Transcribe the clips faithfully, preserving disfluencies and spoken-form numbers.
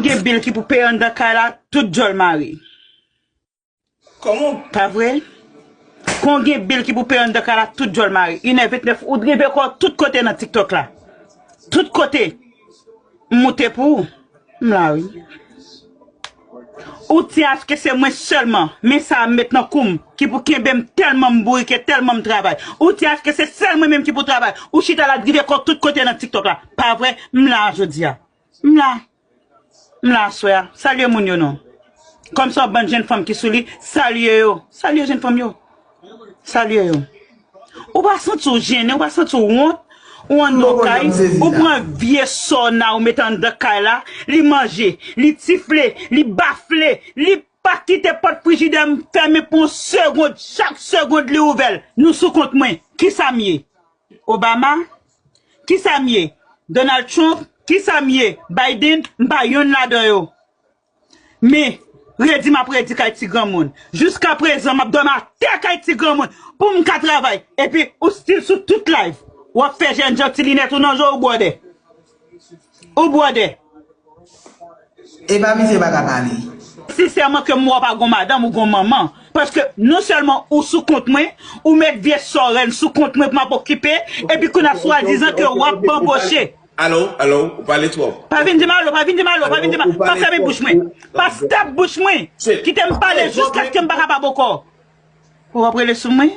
Gen bil ki pou peye anndan kay la, tout djòl mare. Kòman? Pa vre? Kon gen bil ki pou peye anndan kay la, tout djòl mare. Inè ventnèf, ou drive kò tout kote nan TikTok la. Tout kote. M moute pou ou. M la wi. Ou di aske se mwen sèlman, men sa a m met nan kou m, ki pou kenbe m tèlman m bourike, tèlman m travay. Ou di aske se sèl mwen menm ki pou travay. Ou chita la drive kò tout kote nan TikTok la. Pa vre? M la jodi a. M la. M la aswè a. Salye moun yo non. Kòm se yon bann jenn fanm ki sou li, salye yo. Salye jenn fanm yo. Salye yo. Ou pa santi w jennen, ou pa santi w wont, ou anndan yon kay, ou pran vye sòna ou mete anndan kay la, li manje, li tifle, li bafle, li pa kite pòt frijidè m fèmen pou yon segond, chak segond li ouvè l. Nou sou kont mwen. Kisa m ye? Obama? Kisa m ye? Donald Trump? Kisa m ye? Biden? M pa yonn ladan yo. Men, redi m ap redi kay ti granmoun. Jiskaprezan, m ap dòmi atè kay ti granmoun pou m ka travay. Epi, ou still sou tout live. W ap fè jèn jan ti linèt ou nan je w, ou bwòdè. Ou bwòdè. E pa misye pa ka pale. Sensèman ke m wè w pa gon madanm ou gon manman. Paske non sèlman ou sou kont mwen, ou met vye sò rèn sou kont mwen pou m ap okipe, epi kounye a swadizan ke w ap banboche. Alo, alo, ou pale twòp. Pa vin di m alo, pa vin di m alo, pa vin di m alo, pa fèmen bouch mwen. Pa stop bouch mwen. Kite m pale jiskaske m pa kapab ankò. Ou ap rele sou mwen?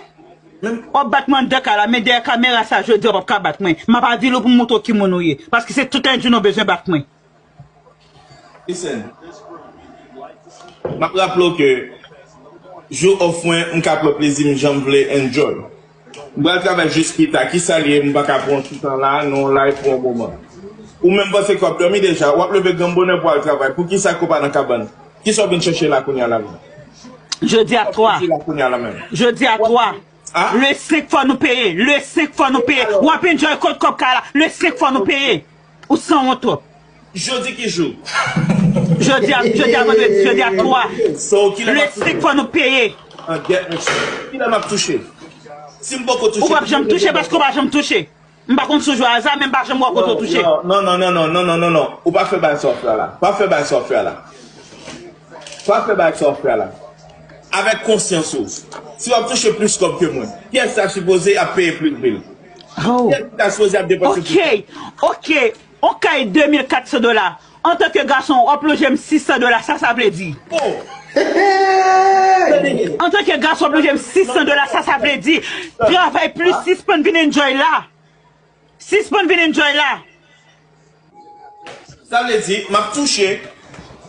W ap bat mwen anndan kay la, men dèyè kamera sa jodi a w p ap ka bat mwen. M ap avili w pou m montre w ki moun ou ye. Paske se tout lè jounen w bezwen bat mwen. Listen. M ap raple w ke jou off mwen, m ka pran plezi m jan m vle, enjoy. M pral travay jis pita. Kisa l ye? M pa ka pran ti tan la, non, live pou yon moman. Ou menm panse ke w ap dòmi deja, w ap leve gran bonè pou al travay. Poukisa ke w pa nan kabann? Kisa w vin chèche la kounye a la menm? Jodi a twa. Ki la kounye a la menm? Jodi a twa. Ah? Le senk fò nou peye. Le senk fò nou peye. W ap enjoy kot kòb kay la. Le senk fò nou peye. Ou sanwont twòp. Jodi ki jou? Jodi a, jodi a vandredi, jodi a twa. So, kilè m Le ap touche? Senk fò nou peye. An gèt, mesye. Kilè m ap touche? Si m poko touche. Ou p ap janm touche paske ou pa janm touche. M pa konn si w jwe aza, men m pa janm wè w kote w touche. Non, non, non, non, non, non, non, non, non. Ou pa fè bagay sa w ap fè la. Pa fè bagay sa w ap fè la. Pa fè bagay sa w ap fè la. Avèk konsyans ou. Si w ap touche plis kòb ke mwen, kiyès ta sipoze ap peye plis bil? Oh. Kiyès ki ta sipoze ap depanse plis? Ok, ok. On kay de mil kat san dola. Antanke gason, w ap lonje m sis san dola. Sa sa vle di? Oh! Antanke gason, w ap lonje m sis san dola. Sa sa vle di? Travay plis, sispann vin enjoy la. Sispann vin enjoy la. Sa vle di, m ap touche,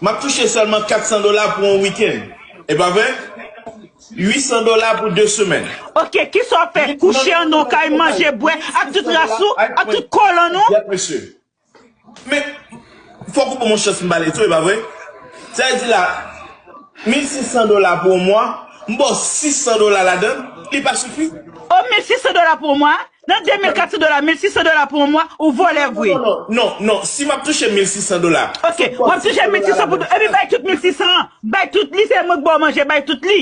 m ap touche sèlman kat san dola pou yon wikenn. E pa vre? Uit san dola pou de semèn. Ok, kisa w ap fè? Kouche anndan yon kay, manje, bwè, ak tout ras ou, ak tout kolòn ou? Gèt mesye. Men, fòk ou ban m yon chans m pale tou, e pa vre? Sa vle di la, mil sis san dola pou yon mwa, m ba w sis san dola ladan l, li pa sifi? O, mil sis san dola pou yon mwa? Nan de mil kat san dola, mil sis san dola pou yon mwa, ou vòlè vre. Non, non, non, non. Si m ap touche mil sis san dola. Ok, w ap touche mil sis san pou, epi bay tout mil sis san an. Bay tout li, se mwen k ba w manje, bay tout li.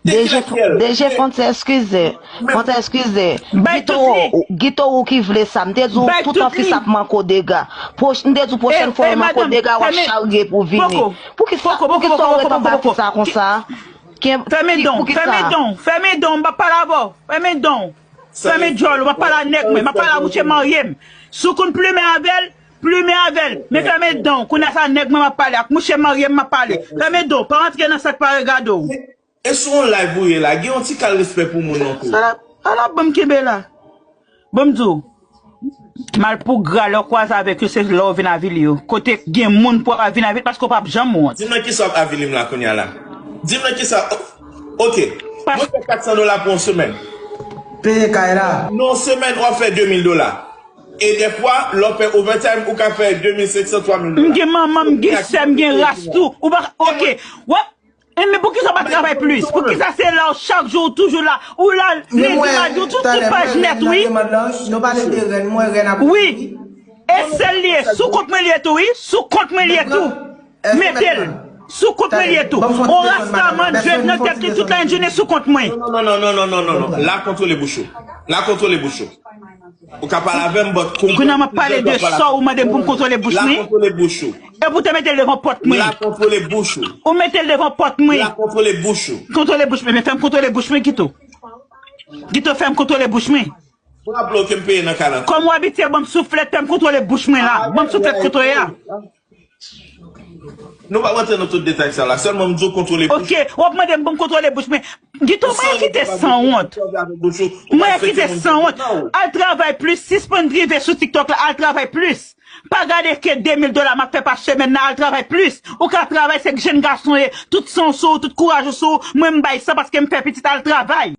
DG, DG Fonte, eskize. Fonte, eskize. Gito ou, Gito ou ki vle sa. M te di w tout an fis ap manke w dega. Pwoch-, m te di w pwochèn fwa yo manke w dega, w ap charye pou vini. Poukisa, poukisa w ret anba fis sa konsa? Fèmen don, fèmen don, fèmen don, m p ap pale avè w. Fèmen don. Fèmen djòl ou, m ap pale a nèg mwen, m ap pale a mouche marye m. Si w konn plimen avè l, plimen avè l. Men fèmen don, kounye a sa nèg mwen m ap pale, ak mouche marye m m ap pale. Fèmen don, pa rantre nan sa k pa regade w. E sou yon live ou ye la, gen yon ti kal respè pou moun non tou. Sa la, sa la, ban m kenbe la. Ban m di w, malpougra lè w kwaze avèk yo, se lè w vin avili yo. Kote gen moun pou w ap vin avili, paske w p ap janm wont. Di m nan kisa w ap avili m la kounye a la. Di m nan kisa. Ok. Mwen fè kat san dola pou yon semèn. Peye kay la. Nan yon semèn, w ap fè de mil dola. E dèfwa, lè w fè overtime, ou ka fè de mil senk san, twa mil dola. M gen manman, m gen sè, m gen ras tou. Ou pa, ok. W ap, e men poukisa w pa travay plis? Poukisa se la w chak jou, ou toujou la? Ou la, lendi, madi, ou tout sou paj nèt, wi. Nou pale de rèn, mwen rèn ap. Wi. E sèl li ye, sou kont mwen li ye tou, wi. Sou kont mwen li ye tou. Mete l. Sou kont mwen li ye tou. On rastaman dread nan tèt li tout lajounen sou kont mwen. Non, non, non, non, non, non, non, non. La kontwole bouch ou. La kontwole bouch ou. Ou ka pale avè m, but kon... Kounye a m ap pale de sa ou mande m pou m kontwole bouch mwen. La kontwole bouch ou. E pou te mete l devan pòt mwen. La kontwole bouch ou. Ou mete l devan pòt mwen. La kontwole bouch ou. Kontwole bouch mwen, men fè m kontwole bouch mwen, Guito. Guito, fè m kontwole bouch mwen. Pou la bloke m peye nan kalanti. Kòm w abitye ban m souflèt, fè m kontwole bouch mwen la. Ban m souflèt kontwole a. Nou pa rantre nan tout detay sa la. Sèlman m di w kontwole bouch. Ok, w ap mande m pou m kontwole bouch mwen. Guito, mwen kite sanwont. Mwen kite sanwont. Al travay plis, sispann drive sou TikTok la, al travay plis. Pa gade ke de mil dola m ap fè pa semèn nan, al travay plis. Ou ka travay, se jèn gason ye. Tout san w sou ou, tout kouraj ou sou ou. Mwen m bay san paske m fè pitit, al travay.